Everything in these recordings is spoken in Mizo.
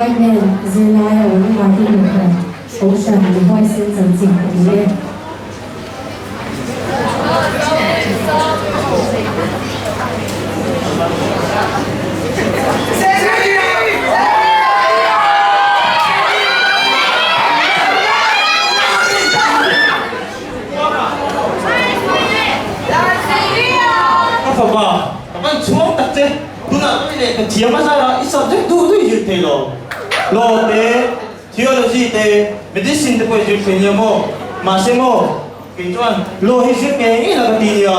Nen zirlai a awm Martin Luther Kohhran mi huaisen chanchin a ni e. Ka fapa, ka van chhuang tak che. Tunah tui leh ka thiam a zara i subject duh duh i zir thei lo. Law te, theology te, medicine te pawh i zir thei nia maw? Mahse maw, kei chuan law hi zir ngei ngei la ka ti nia.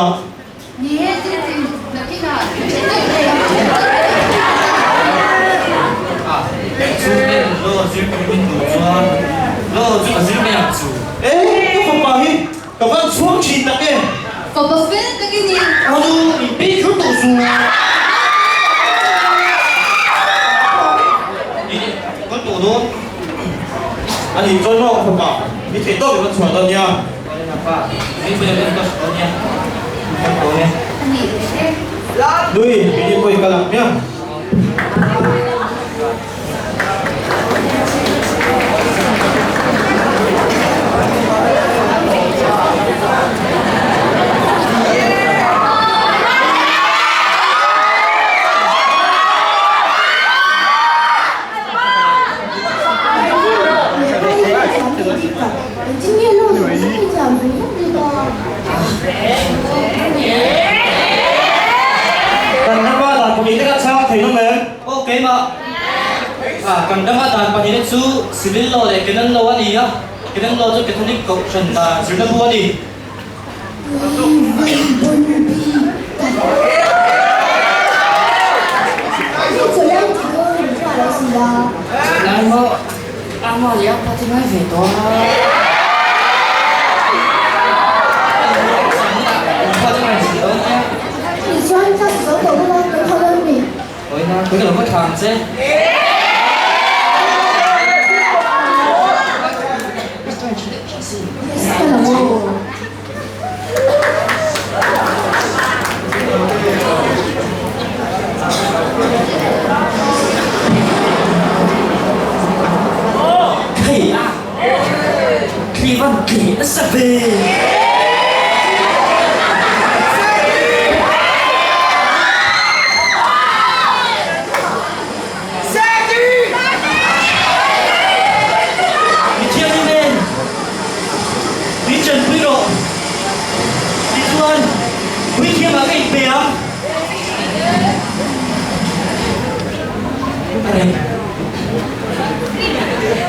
Ni e, zir thei nakinah i hre daih thei ang. A, chhungten law zir turin duh chuan law chu ka zir mai ang chu. E, ka fapa hi Ka van chhuak thin tak e. Fapa fel tak i ni. Anu in pei thur tawh su. I kan tawh dawn. Ani chuan maw ka fapa i theih tawk i van chhuah dawn nia. Pa, i pawh i van chhuah dawn nia. Kan tawh e. Ani e. Nui, kei ni pawh i kal ang hmiang. Kan rama dan pahnih te kha chhang thei nawm em? Aw keimah. Ah, kan rama dan pahnihna chu Civil Law leh Canon Law a ni a, Canon Law chu Catholic Kohhran dan zirna bu a ni. Mithianghlim em? Min chanpui rawh. Tichuan, puithiamah ka inpe ang. Arei,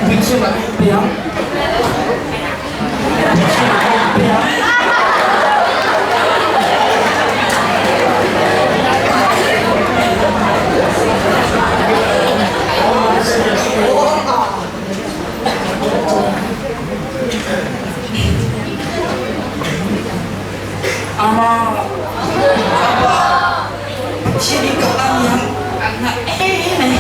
puithiamah ka inpe ang. Puithiamah ka inpe ang. Ama, Apa, Pathian in koh ang yang na em em.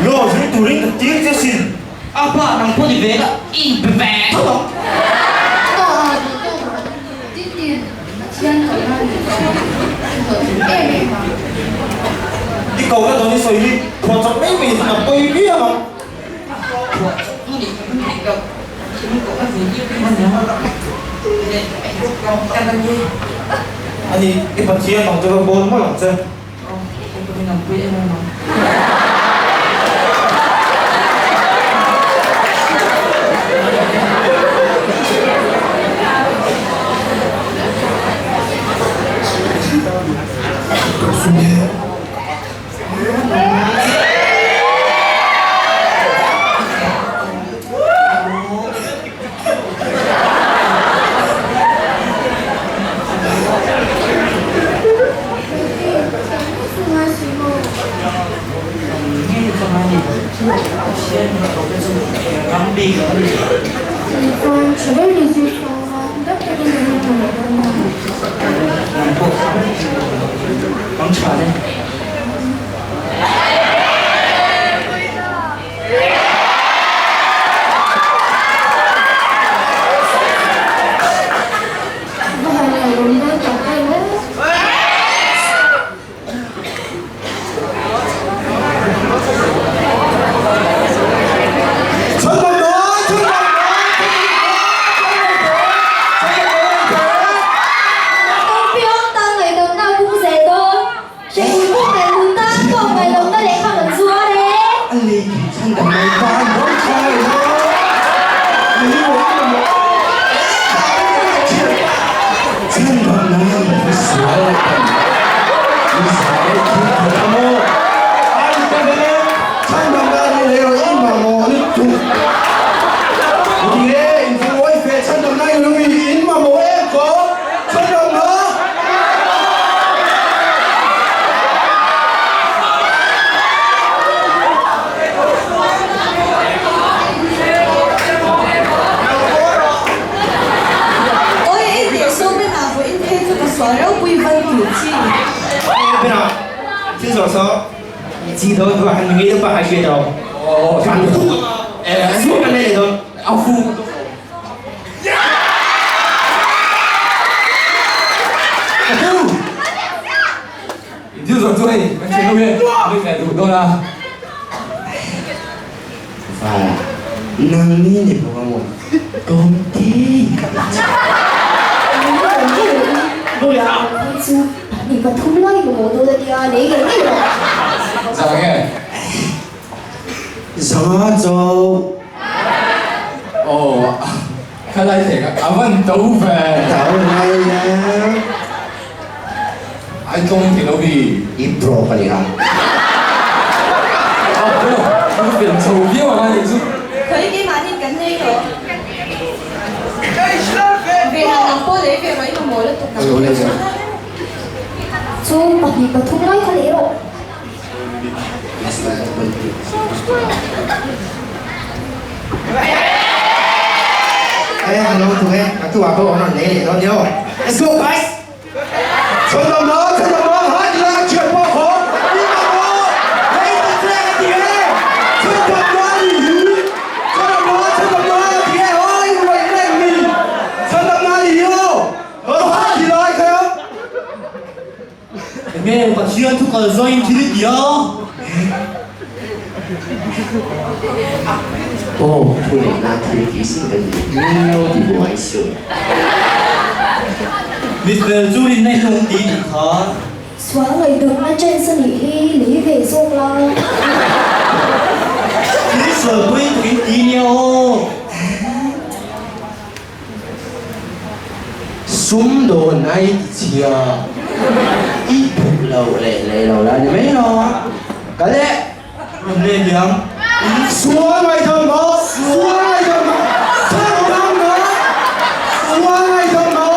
Law zir turin ka tir che sin. Apa, nang pawh ni ve la, i be ve tho ang. I kohna dawn i sawi hi phuah chawp mai mai hi a pawi viau ang. Ani, i Pathian ang chu va bawl mawlh ang che. 长，听说说，你记得对吧？你都不还学到？哦，反复，哎，说个那种，啊呼。你就说对，完全后面没在主动啦。哎，能力你不问我，公平。你个偷来个摩托的呀，你个你个。咋个？啥走？哦，看来这个阿问豆腐。豆来呀！爱中铁路比。一 pro 个你啊！哦，我变臭标啊！你做。佢几晚啲紧呢个？别行玻璃嘅位个冇得读。 chu pahnih pathum lai kha leh rawh. Ê, hello tụi em, các chú bảo tôi nó lấy để nó nhớ. Let's go guys. 陈总毛，陈总毛，好，你来全爆红，你老毛，来这个点，陈总毛你，陈总毛，陈总毛，点，哎，我认你，陈总毛你哟，我好起来可。 Nge Pathian thu kal zawin thil i ti a. Aw, thu leh na thil ti sin ka ni, min lo ti buai suh. Mi fel chu rinna hi awm ti tih kha. Sual ngaihtuahna chance a nih hi lei ve zawk la. Thil sual pawhin tukin ti nia aw. Sum dawn ai ti chhia i phuh lo leh leh lo la ni mai lo a, ka leh. Rawn leh liang. Sual ngaihtham maw? Sual ngaihtham maw? Chhan dam maw? Sual ngaihtham maw?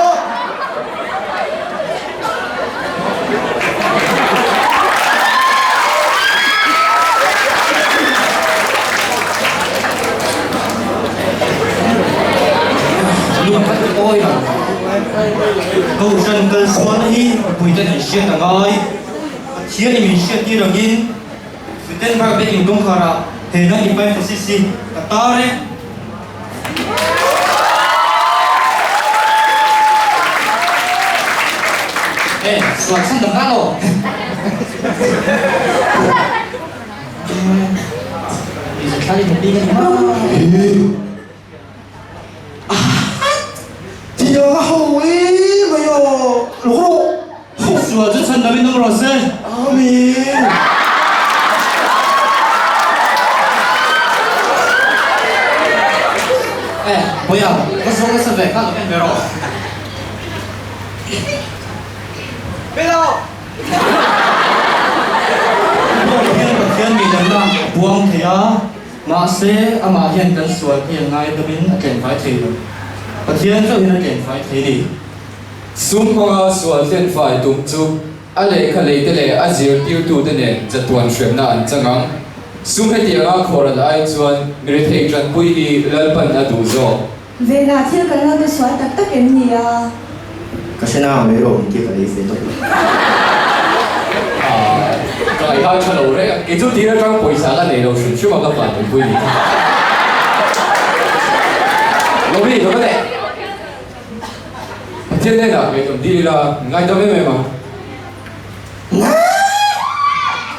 Lung a ti awi lo. Kohhran kal sualna hi mipuite an hriat a ngai. Pathian in min hriat tir angin Wittenberg biak in kawngkharah he 95 thesis hi ka tar e. E, sual chhan dam nghal aw. Tiang a ho em mai aw, lawk rawh. Sual chu chhan dam in awm rawh se. Amen. E, Bawiha, ka zawng nasa ve, kha lo en ve rawh. Paul hian Pathian ngeidanna a buang thei a, mahse amah hian kan sual hi a ngaidamin a tlenfai thei lo. Pathian chauh hian a tlenfai thei ni. Sum kawnga sual tlenfai tum chu a lehkha leite leh a zirtirtute nen chatuan hremna an chang ang. Sum hetianga khawhral ai chuan mirethei tanpui hi Lalpan a duh zawk. Vena thil kan lo ti sual tak tak em ni a? Ka hre nang mai rawh engtia ka lei ve tawh lo. Ahh ka ngaihthla tha lo reng a, kei chu tir atang pawisa ka nei lo hrim hrim a ka van nunpui ni. Lawmi ka va leh. Pathian hnenah ngaihtuah dil ila ngaidam em em ang. Naaaa!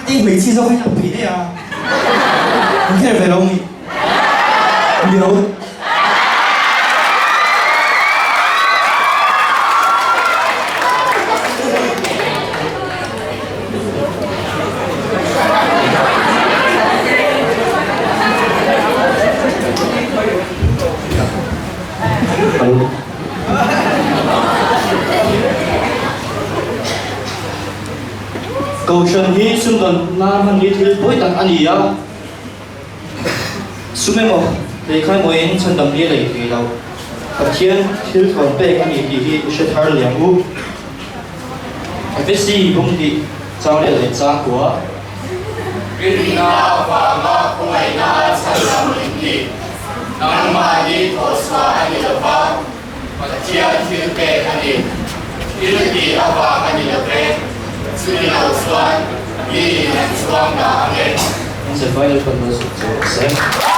Ti hmeichhia zawk hi a phei daih a, an kher ve lo ni. Ni lo. Kohhran hi sumdawn nan hman hi thil pawi tak a ni a, sum emaw lehkha emaw in chhandam hi a lei thei lo. Pathian thil thawn pek a ni tih hi i hre thar liam u. Efesi bung tih chang leh leh chang kua. Rinna vanga khawngaihna chhandam in ni. Nangmahni thawhchhuah a ni lova. Pathian thil pek a ni. Thil tih avang a ni lo ve. Chutilo chuan miin an chhuang dah ang e. Inzavai Lalpan malsawm che rawh se.